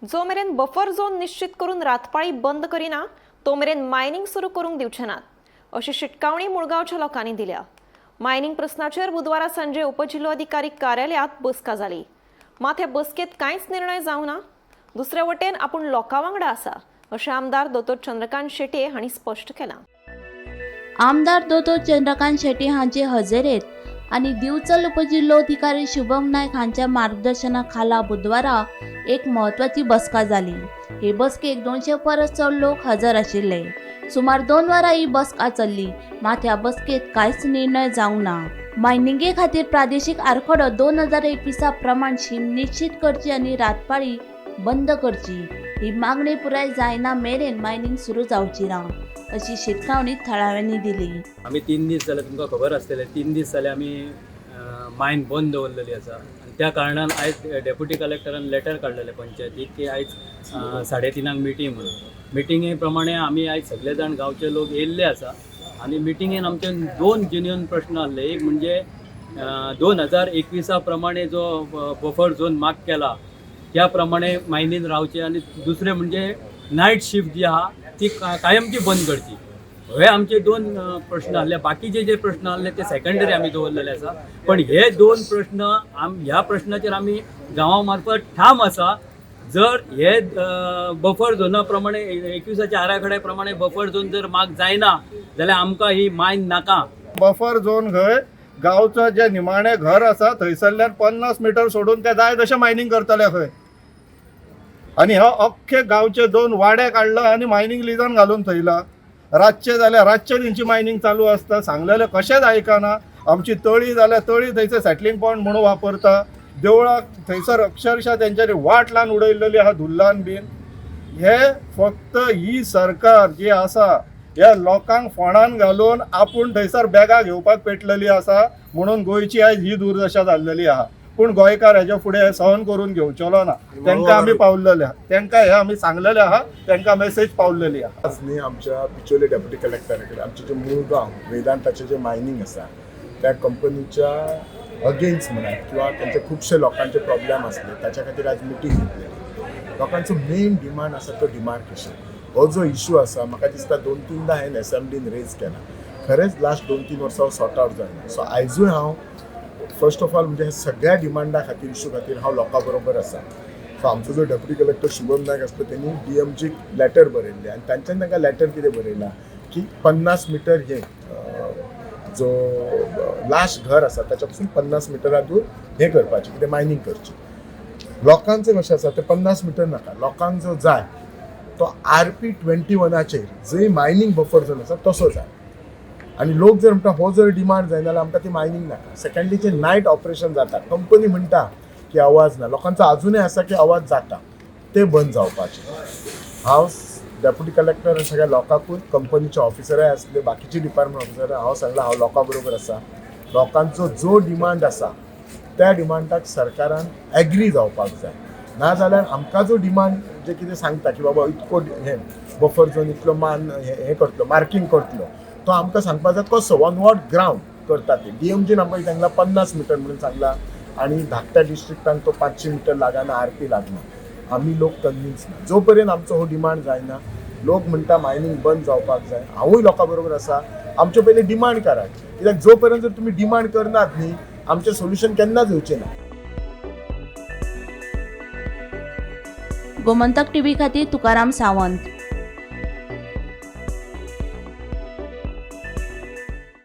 जो मेरेन buffer zone निश्चित करून रातपाळी बंद करिना तो मेरेन मायनिंग सुरू करूंक दिवचे नात अशी शिटकावणी मुळगांवच्या लोकांनी दिल्या. मायनिंग प्रस्नाचेर बुधवारा सांजे उपजिल्होधिकारी कार्यालयात बसका जाली. मात हे बसकेत कांयच निर्णय जावना. दुसरे वटेन आपूण लोकां वांगडा आसा अशें आमदार दोतोर चंद्रकांत शेट्ये हांणी स्पश्ट केलां. आमदार दोतोर चंद्रकांत शेट्ये हांचे हजेरेत आनी दिवचल उपजिल्होधिकारी शुभम नायक हांच्या मार्गदर्शना खाला बुधवारा एक म्हत्वाची बसका जाली. हे बसकेक 200 परस चड लोक हजर आशिल्ले. सुमार 2 वरां ही बसका चल्ली, मात ह्या बसकेत कांयच निर्णय जावंक ना. मायनिंगे खातीर प्रादेशीक आरखडो 2021 प्रमाण शीम निश्चित करची आनी रातपाळी बंद करची ही मागणी पुराय जायना मेरेन मायनिंग सुरू जावची ना अशी शिटकावणी थळाव्यांनी दिली. आमी 3 दीस जाले, तुमकां खबर आसतलें, 3 दीस जाले आमी मायन बंद दवरलेली आसा आनी त्या कारणान आयज डेप्युटी कलेक्टरान लेटर काडलेलें पंचायतीक की आयज 3:30 मिटींग म्हणून. मिटिंगे प्रमाणे आमी आयज सगळे जाण गांवचे लोक येयल्ले आसा आनी मिटिंगेन आमचे 2 जेन्युन प्रश्न आसले. एक म्हणजे 2021 प्रमाणे जो बफर झोन मार्क केला त्या प्रमाणे मायनीन रावचे आनी दुसरें म्हणजे नायट शिफ्ट जी आहा ती कायमची बंद करची. हे आमचे 2 प्रश्न आहले. बाकीचे जे प्रश्न आहले ते सेकंडरी आमी दवरलेले आसा, पण हे 2 प्रश्न ह्या प्रश्नाचेर आमी गांवा मार्फत ठाम आसा. जर हे बफर झोना प्रमाणे 21 आराखड्या प्रमाणे बफर झोन जर माग जायना जाल्यार आमकां ही मायन नाका. बफर झोन खंय गांवचो जे निमाणें घर आसा थंयसरल्यान 50 मिटर सोडून ते जाय तशें मायनींग करतले खंय. आनी हो अख्खे गांवचे 2 वाडे काडला आनी मायनींग लिजान घालून थंयला. रातचे जाल्यार रातचे तेंची मायनींग चालू आसता, सांगलेलें कशेंच आयकना. आमची तळी जाल्यार तळी थंयसर सेटलींग पॉयंट म्हणून वापरता. देवळाक थंयसर अक्षरशः तेंच्यांनी वाट लावन उडयल्लेली आहा धुल्लान बीन. हे फक्त ही सरकार जी आसा ह्या लोकांक फोंडान घालून आपूण थंयसर बॅगां घेवपाक पेटलेली आसा म्हणून गोंयची आयज ही दुर्दशा जाल्लेली आहा. पूण गोंयकार हेच्या फुडें सहन करून घेवचेलो ना. तांकां आमी पावलेले आहा, तांकां हे आमी सांगलेले आहा, तांकां मेसेज पावलेली आहा. आज न्ही आमच्या बिचोले डेप्युटी कलेक्टरा कडेन आमचे जे मुळगांव वेदांताचें जें मायनींग आसा त्या कंपनीच्या अगेन्स्ट म्हणात किंवा तांचे खुबशे लोकांचे प्रॉब्लेम आसले ताच्या खातीर आज मिटींग घेतलेली. लोकांचो मेन डिमांड आसा तो डिमार्केशन. हो जो इशू आसा म्हाका दिसता 2-3 हांवें एसेंब्लीन रेज केला, खरेंच लास्ट 2-3 वर्सां सॉर्ट आवट जायना. सो आयजूय हांव फर्स्ट ऑफ ऑल म्हणजे सगळ्या डिमांडा खातीर इशू खातीर हांव लोकां बरोबर आसा. सो आमचो जो डेप्युटी कलेक्टर शुभम नायक आसलो तेणी DMG letter बरयल्लें आनी तांच्यान तांकां लेटर कितें बरयलां की 50 मिटर हे जो लास्ट घर आसा ताच्या पासून 50 मिटरा दूर हें करपाचें कितें मायनींग करची. लोकांचें कशें आसा तें 50 मिटर नाका, लोकांक जो जाय तो RP 21 जंय मायनींग बफर झोन आसा तसो जाय. आनी लोक जर म्हणटा हो जर डिमांड जायना जाल्यार आमकां ती मायनींग नाका. सेकंडली जे नायट ऑपरेशन जाता, कंपनी म्हणटा की आवाज ना, लोकांचो आजुनूय आसा की आवाज जाता, ते बंद जावपाचे. हांव डेप्युटी कलेक्टर आनी सगळ्या लोकांकूय कंपनीचे ऑफिसरय आसले, बाकीचे डिपार्टमेंट ऑफिसर, हांव सांगलां हांव लोकां बरोबर आसा. लोकांचो जो डिमांड आसा त्या डिमांडाक सरकारान एग्री जावपाक जाय, नाजाल्यार आमकां जो डिमांड जे कितें सांगता की बाबा इतको हें बफर झोन इतलो मान हें करतलो, मार्कींग करतलो, तो आमकां सांगपाक जाय कसो ऑन what ground करता ते. DMGन आमकां सांगला 50 मिटर म्हणून सांगला आनी धाकट्या डिस्ट्रिक्टान तो 500 मिटर लागना, RP लागना. आमी लोक कन्विन्स ना जो पर्यंत आमचो हो डिमांड जायना. लोक म्हणटा मायनींग बंद जावपाक जाय, हांवूय लोकां बरोबर आसा. आमचे पयलीं डिमांड करात, कित्याक जो पर्यंत जर तुमी डिमांड करनात न्ही आमचें सोल्युशन केन्नाच येवचें ना. गोमंतक टीव्ही खातीर तुकाराम सावंत.